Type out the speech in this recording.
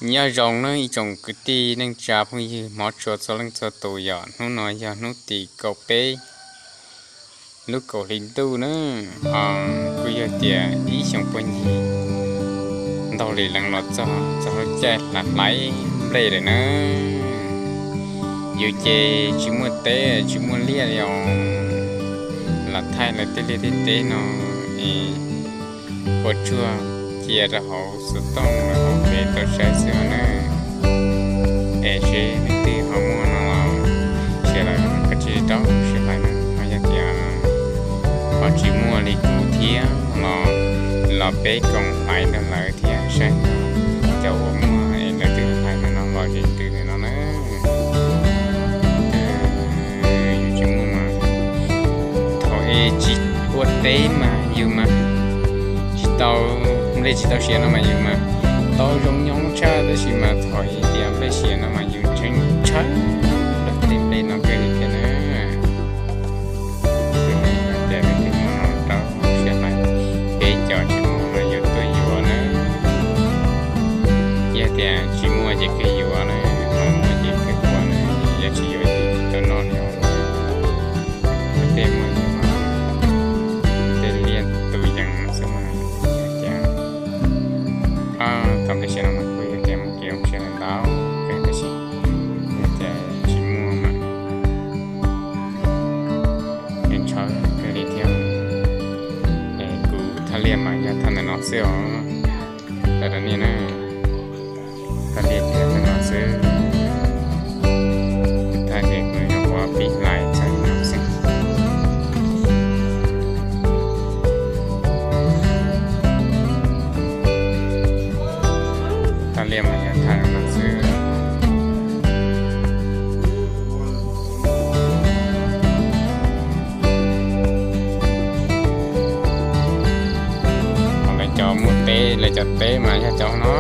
Nyob zoo nawb ib tsoom kwv tij neej tsa phooj ywg hmov tshua txhua leej txhua tus, yog hnub no yog hnub tim kaum peb lub kaum hli ntuj na. Kuj yog tias ib xyoos puag ncig ntaug li lees los txog txog lub caij hlais hlais nplej lawm na. Yus ces tsis muaj teb tsis muaj liaj li os, lam thaij lawv tej liaj tej teb no es ua tsuag cia rau hauv xov tooj lawv hauv peb tau saib xwb os na. Es seb leej twg ho muaj no los cia lawv koj tsis rau sib hlais na, ho yog tias ho tsis muaj li kuv thiab los, los peb koom hlais rau lawv thiab saib cov uas muaj es lawv twb hlais no los tsis twg no na. Yus tsis muaj mas thaum es tsis ua teb mas yus mas tsis tau, nplej tsis tau siav no mas yus mas tau zoo nyob tshaj, tab sis mas thaum es tias nplej siav no mas yus tshee tshawb los tej nplej no kawg li thiab na. Ces leej twg muaj no rau sib hlais, peb cov tsis muaj no yuav tuaj yuav na. Yog tias tsis muaj ces kawg yuav na, ho muaj ces kawg ua na, yog tsis yuav ces tsis tau noj li os. Tej muaj tej liaj tus yees xwb mas yog tias, thaum nplej siav no mas kuj yog tias muaj kev zoo siab ntau kawg tab sis yog tias tsis muaj mas ntshaw kawg li thiab. Es kuv thaj liaj mas yog thaj ntawm no xwb os. Tawm rau nej na, thaj liaj ces thaj no xwb. Thaj ces kuv nyuam qhuav pib hlais txog no xwb. Thaj liaj mas yog thaj no xwb. Ho lawv cov muaj teb, lawv cov teb mas yog cov no